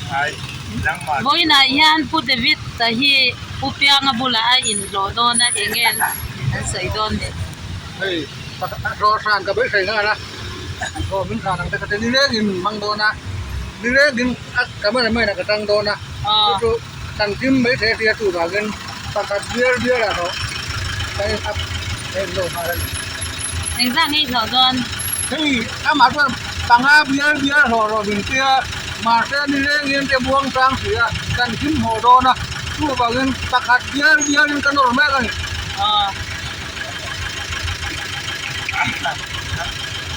Vawiinah hian Pu David-a hi Pu Pianga bulah a inhlawh dawn a, eng nge an sawi dawn ni? Hei hlawh hran ka beisei nghal a, hlawh min hran ang te ka ti nilengin min hmang dawn a, nilengin a camera man ah ka tang dawn a, chu chu kan hlim mai thei a tia chuvangin pakhat bial bialah hlawh ka in up ka inhlawh nghal a ni. Engzah nge i hlawh dawn? Hei amah chuan panga bial bial hlawh rawh min tia mahse nilengin te buang chang si a kan hlim haw dawn a chuvangin pakhat bial bialin ka nawr mek a ni.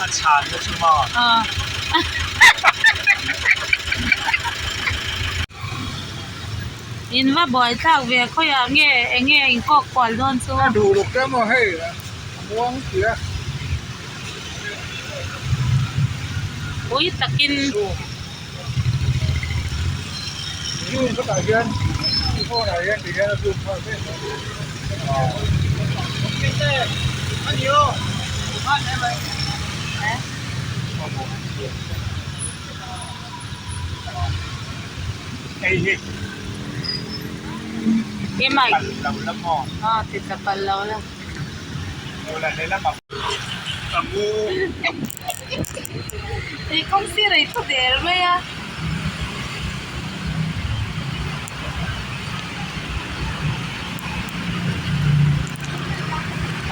A chhan na chu maw? In va buai thlak ve khawiah nge eng nge in kawk kual dawn chu? A duh luk te maw hei a muang si a. Pui takin. Zoom. Zoom ka tah hian phone ah hian ti hian a zoom nghal vek mai. Hei hi. Keimah. Pal lo la maw? Aw ti tla pal lo la. Lo la lehlam ang. Ka mu. Tui kawng sir a i thaw der mai a.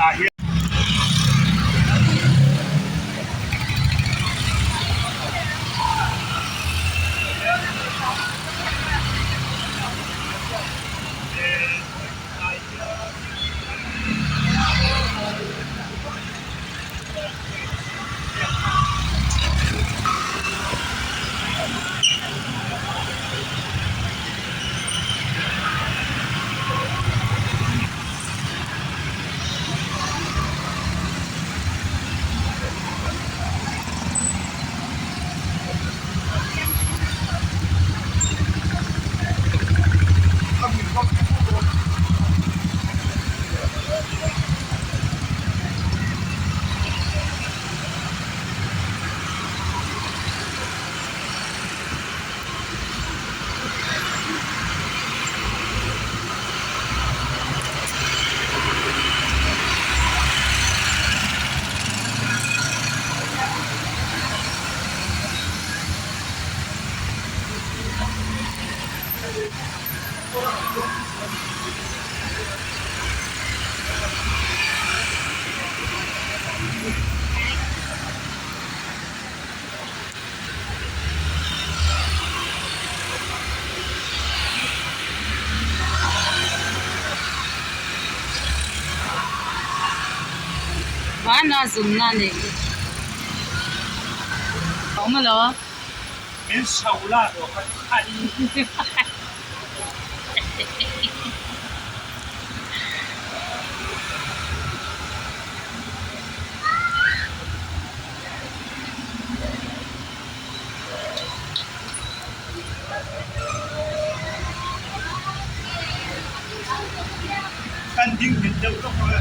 Tah hian. Vana zumna nei hi a awm alo. Min so la rawh ka khan. Kan ding nghet deuh lawk ang e.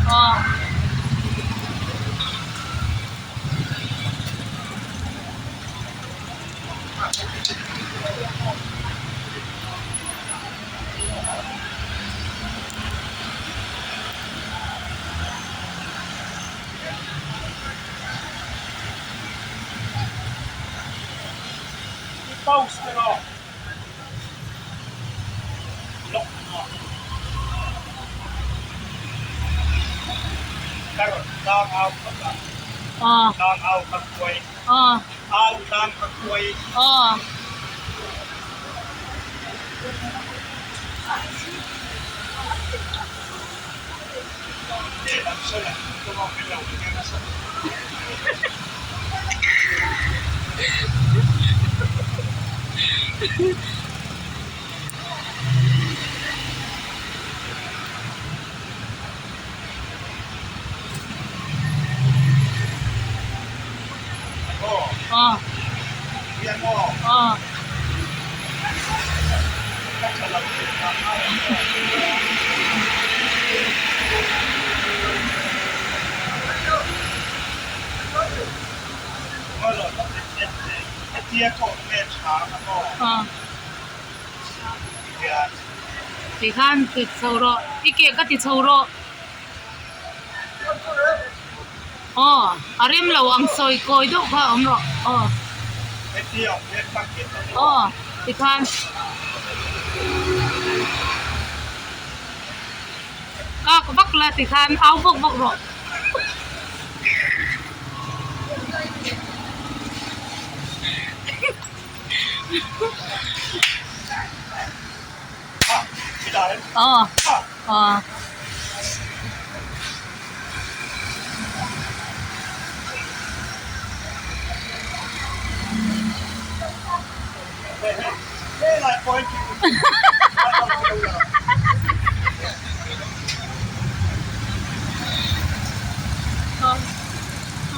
I pause te rawh. Lock maw. Ka rawn tlang au phawt a. Tlang au ka kuai. Au tlang ka kuai. Tikhan ti chho rawh i ke ka ti chho rawh. Aw a rem lo ang sawi kawi deuh kha awm rawh aw. Aw tikhan. Kak vak la tikhan au vak vak rawh. Aw aw.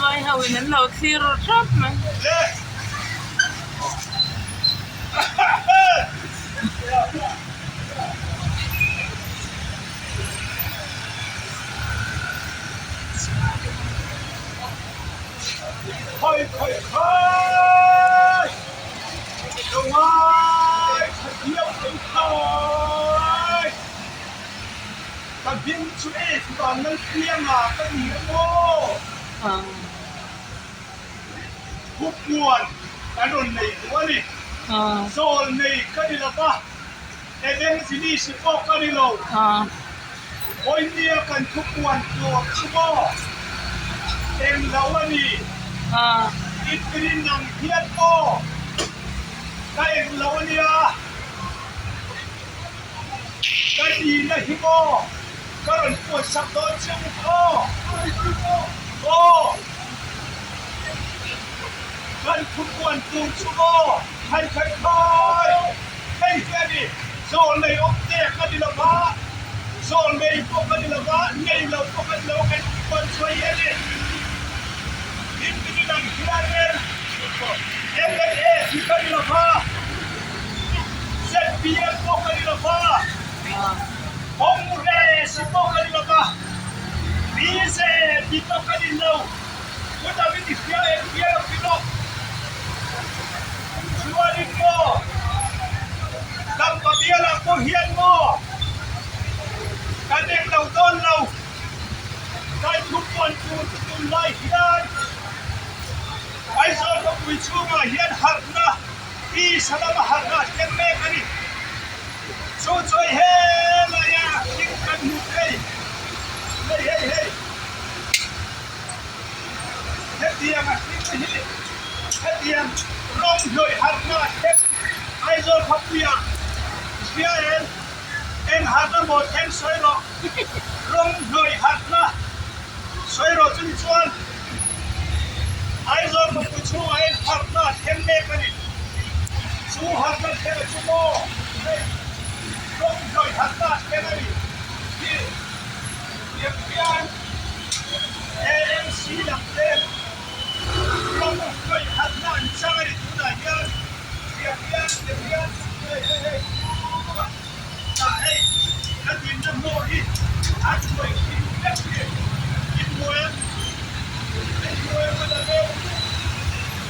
Vai ho in an lo thlir ru thap mai. Thupuan kan rawn nei duh a ni. Zawl nei ka ni lo va, evangelist pawh ka ni lo. Vawinia kan thupuan tur chu maw eng lo a ni. Inpinin nang hian maw ka eng lo a nia, ka nihna hi maw ka rawn puansak dawn che u khaw. Aw. Kan thupuan tur chu maw khai khai khai hei hi a ni. Zawl nei awm te ka ni lo va, zawl nei pawh ka ni lo va, nei lo pawh ka ni lo, kan thupuan chu hei hi a ni. Inpinin ang hianin mla hi ka ni lo va, zpm pawh ka ni lo va, Congress pawh ka ni lo va, bjp pawh ka ni lo. Chutah i hria em hria lo ti rawh. Chuanin maw Dampa bialah pawh hian maw kan eng lo dawn lo kai thupuan tur chu tunlai hian Aizawl khawpui chhungah hian harhna tisa lama harhna a thleng mek a ni. Chu chu helaia thing kan hmuh thei hei hei hei. Hetiang a hring hi hetiang rawng hnawih harhna a thleng Aizawl khawpuiah hria em? Eng harhna maw thleng sawi rawh? Rawng hnawih harhna sawi rawh chumi chuan Aizawl khawpui chhungah hian harhna a thleng mek a ni. Chu harhna thleng a chu maw? Hei rawng hnawih harhna a thleng a ni tih tiang hian AMC lam te rawng hnawih hatna an chang a ni tunah hian tiang hian tiang hian hei hei hei tah hei ka dinna hmawr hi an hnuai thin vek ni in hmu em in hmu em ka la deuh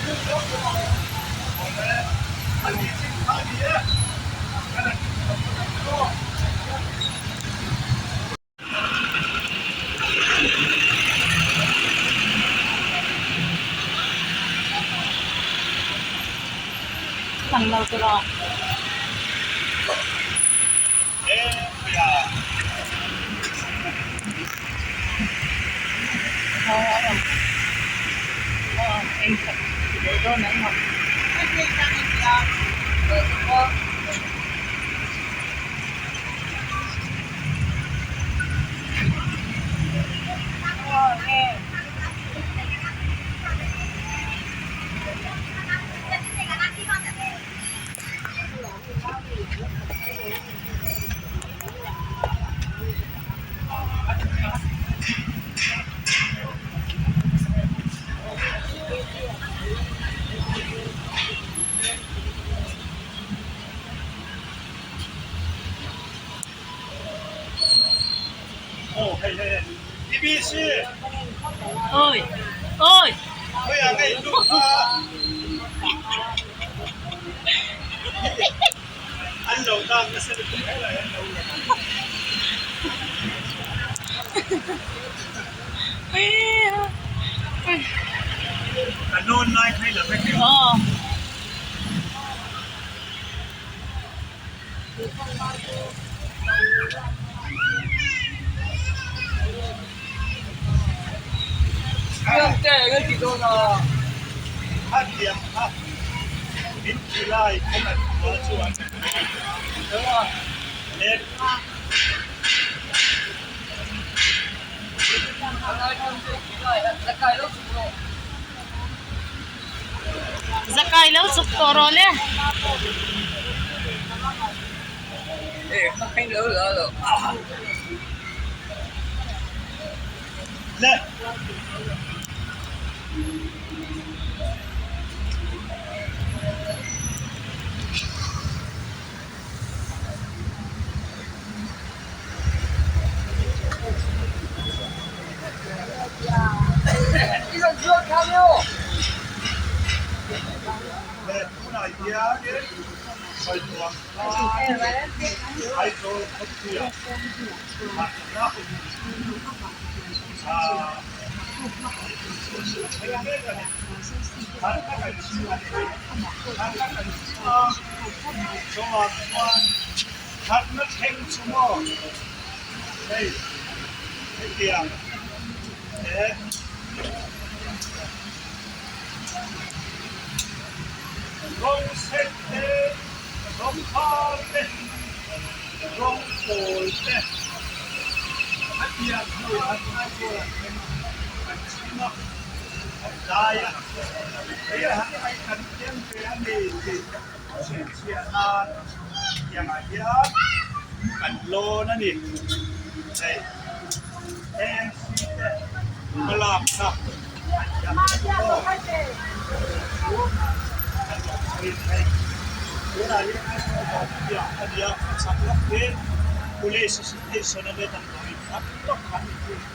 hmu lo pawh awm e a ni chin kha a ni e ka la Thlan lo tur aw. Ôi ôi Aw. Zakai lo chuk tawh rawh le. Harhna thleng chu maw hei hetiang he rawng sen te rawng var te rawng pawl te hetiang hei harhna chuan an chhim a an dai a hei a han kan tlem ve a ni tih chhinchhiah nan tiangah hian kan lawn a ni. Hei AMC te hmalakna an hiam tawh chu kan lo sawi thei. Tunah hian Aizawl Dawrpuiah a nia a chak lawk hi Police Station a nia damdawi tam tak an inhung.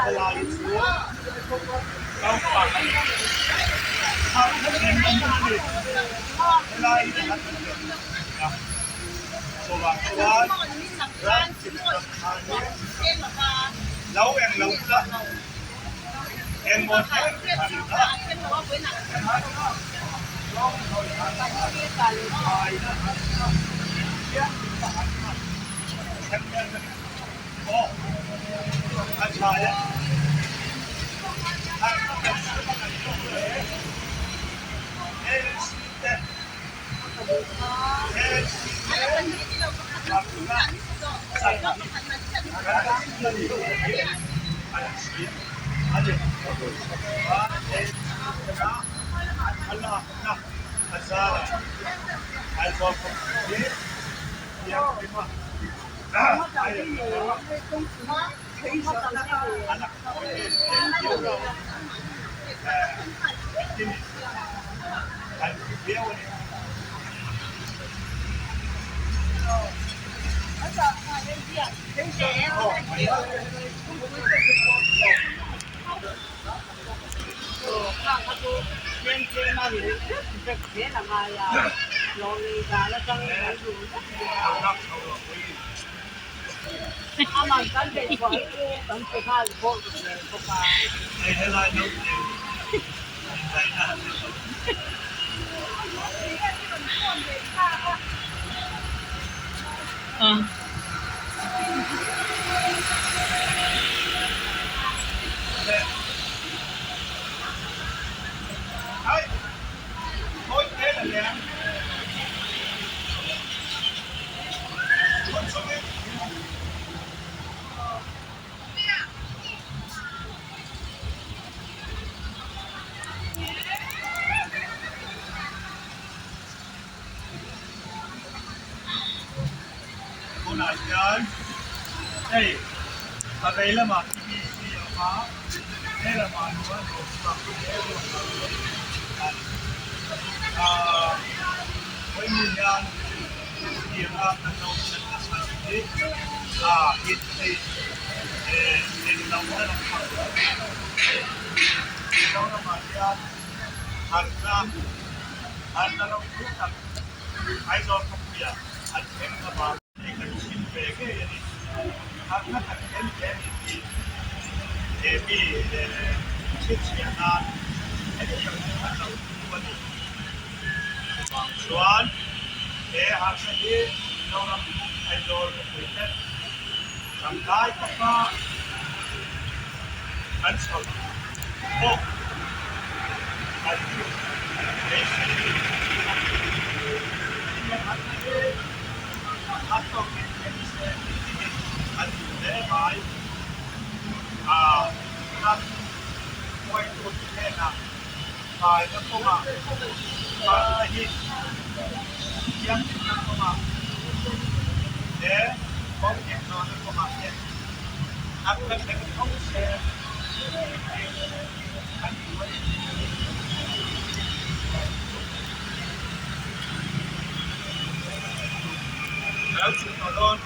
Helai chu naupang harhna thleng a ni. Helai hi an rawn leh a, chuvang chuan ram tin ram khanin lo eng lo ula engmaw thleng harhna harhna rawng hnawih harhna faina harhna thianghlimna harhna. Tunah hian hei a vei lamah PVC a awm a he lamah chuan dawhkan ahh vawiin hian hetianga kan lo hriat nasa hi ah hei englo na lampang englo lamah hian harhna. Harhna ropui tak Aizawl khawpuia an thleng avang hi kan chhim ve ngei a ni. Harhna kan thleng ve a ni tih he mi chhinchhiah nan hetiang hi an lo thu a ni. Chuvang chuan he harhna hi Mizoram Aizawl khawpui te tangkai taka kan chho pawh kan beisei a ni. Hetiang harhna hi a tawkin thleng se tih hi an duh hle mai. Ram hruaitute hnenah faina kawngah harhna hi thianghlimna kawngah leh kawng inhnawhna kawngah te harhna thleng tho se tih hi an duh a ni. Ka lo chhuk tawh dawn.